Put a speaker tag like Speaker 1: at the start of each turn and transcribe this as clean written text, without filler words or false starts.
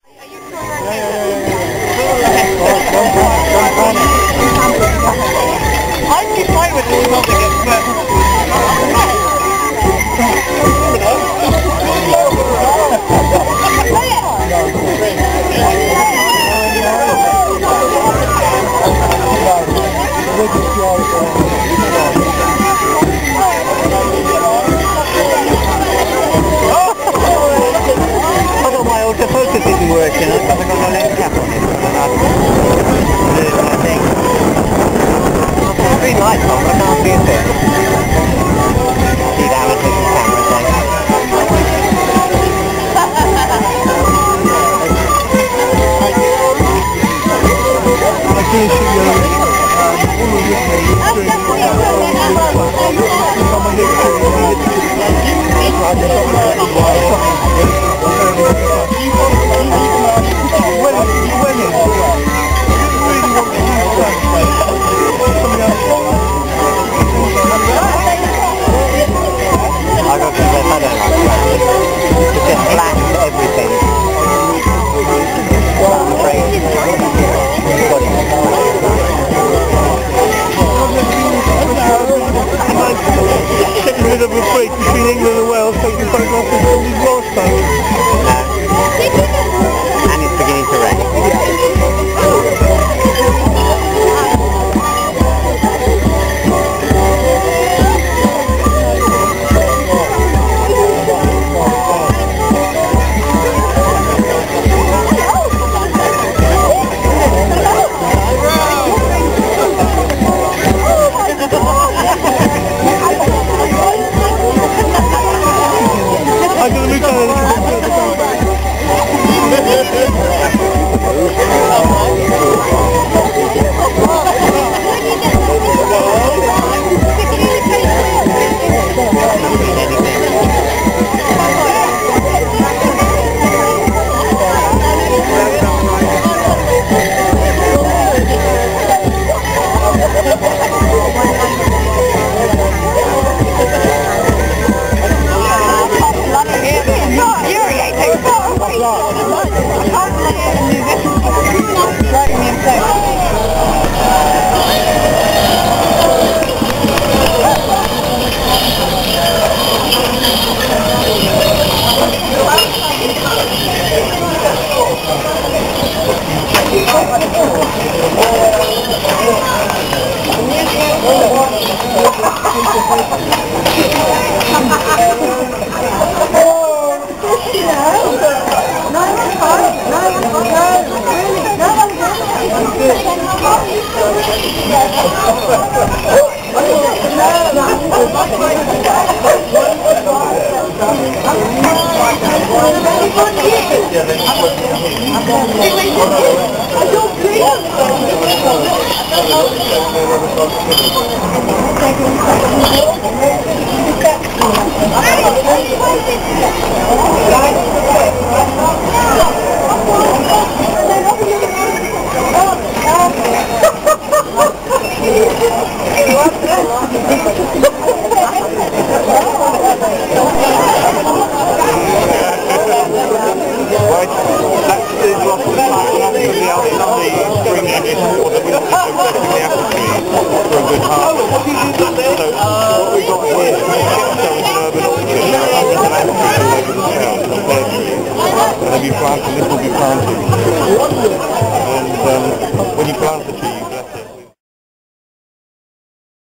Speaker 1: I'd be fine with this something, but...
Speaker 2: I thought my autofocus isn't working. I've got my lens cap on it and I've lose my thing. I've got green lights on, but I can't see a thing. See the amateur camera thing.
Speaker 3: I can assure you,
Speaker 2: I got to confess, I don't like that. It's just black everything. I'm afraid everybody.
Speaker 3: Getting rid of a break between England and Wales, taking photographs of somebody's last time.
Speaker 2: No. And it's beginning to rain.
Speaker 3: I'm going to move down a little bit further down.
Speaker 4: And this will be planted. And when you